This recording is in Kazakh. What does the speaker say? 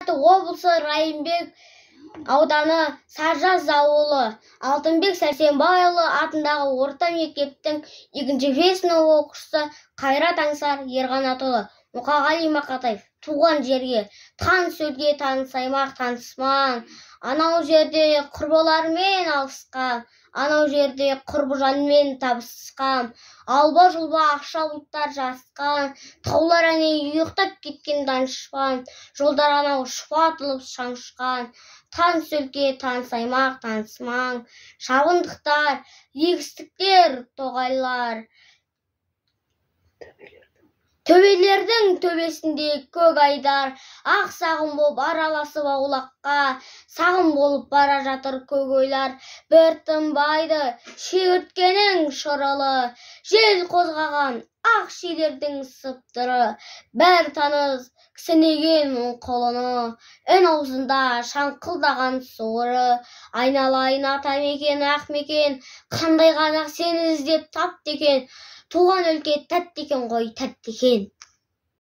Облысы, Райымбек ауданы, Саржаз ауылы, Алтынбек Сәрсенбайұлы атындағы орта мектептің 2 В сынып оқушысы Қайрат Аңсар Ерқанатұлы. Мұқағали Мақатаев. Туған жерге, таныс өлке, таныс аймақ, таныс маң. Анау жерде құрбылармен алысқам, анау жерде құрбыжанмен табысқам. Алба-жұлба ақша бұлттар жасқан, таулар әне ұйықтап кеткен данышпан, жолдар анау шұбатылып шаңшыған. Таныс өлке, таныс аймақ, таныс маң, шабындықтар, егістіктер, тоғайлар. Төбелердің төбесінде көк айдар, ақ сағым боп араласып аулаққа, сағым болып бара жатыр көк ойлар. Бір тынбайды шегірткенің шырылы, жел қозғаған ақ шилердің сыбдыры, бәрі таныс кісінеген құлыны, ін аузында шаңқылдаған суыры. Айналайын атамекен, ақ мекен, қандай қазақ сені іздеп тапты екен? Туған өлке тәтті екен ғой, тәтті екен.